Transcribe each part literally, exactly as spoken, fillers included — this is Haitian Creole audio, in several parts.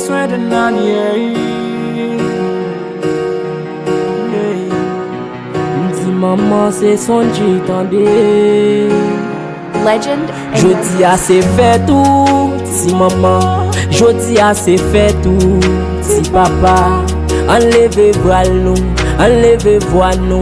Swen de nan ye. M di manman se Sonji tande. Legend. Jodi a se fèt ou, ti manman. Jodi a se fèt ou, ti papa. Ann leve vwal nou, ann leve vwa nou,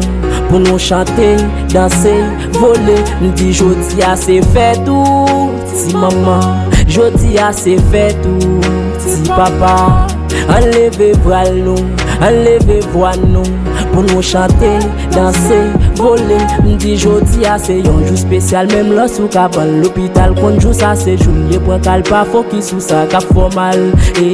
pou nou chante, danse, vole. M di jodi a se fèt ou, ti manman. Jodi a se fèt ou, ti papa. Ann leve vwal nou, ann leve vwa nou, pou nou chante, danse, vole. M di jodi a se yon jou espesyal, menm lè sou kabann lopital konn jou sa se jou l ye. Pran kal, pa fokis sou sa k ap fè w mal. E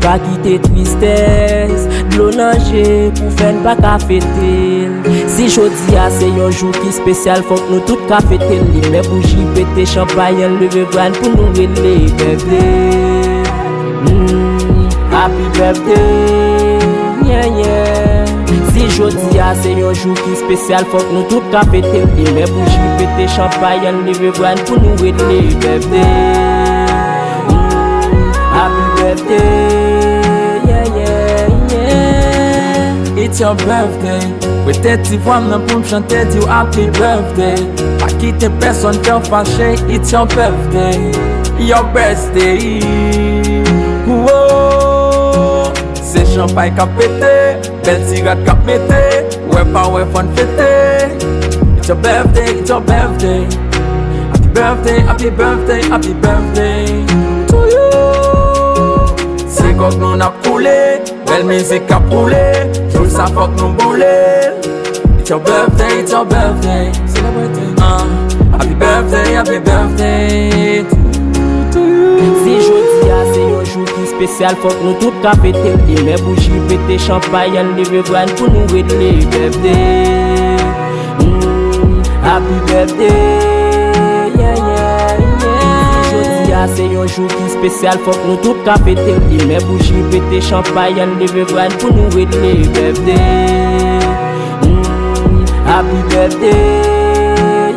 pa kite tristès, dlo nan je pou fè n pa ka fete l. Si jodi a se yon jou ki espesyal, fòk nou tout ka fete l. Limen bouji, pete chanpay, ann leve vwa n pou nou rele birthday. Mm, happy birthday, yeah, yeah. Si jodi a se yon jou ki espesyal, fòk nou tout ka fete l. Limen bouji, pete chanpay, ann leve vwa n pou nou rele birthday. Mm, happy birthday, yeah, yeah, yeah. It's your birthday. Prete ti vwa m nan pou m chante, di w happy birthday. Pa kite pèsonn fè w fache, it's your birthday. Your birthday. Woah. Se chanpay k ap pete, bèl ti rad k ap mete. Wè pa wè fò n fete. It's your birthday, it's your birthday. Happy birthday, happy birthday, happy birthday to you. Se kòk nou n ap koule. Bèl mizik k ap woule, jou sa fòk nou boule. It's your birthday, it's your birthday. Celebrate it. Uh, happy birthday, happy birthday to, to you. Si jodi a se yon jou ki espesyal, fòk nou tout ka fete l. Limen bouji, pete chanpay, ann leve vwa n pou nou rele birthday. Mm, happy birthday, yeah, yeah, yeah. Si jodi a se yon jou ki espesyal, fòk nou tout ka fete l. Limen bouji, pete chanpay, ann leve vwa n pou nou rele birthday. Mm, happy birthday,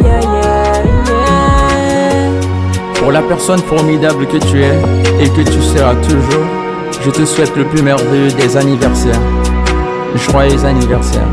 yeah, yeah, yeah. Pour la personne formidable que tu es et que tu seras toujours, je te souhaite le plus merveilleux des anniversaires. Joyeux anniversaire.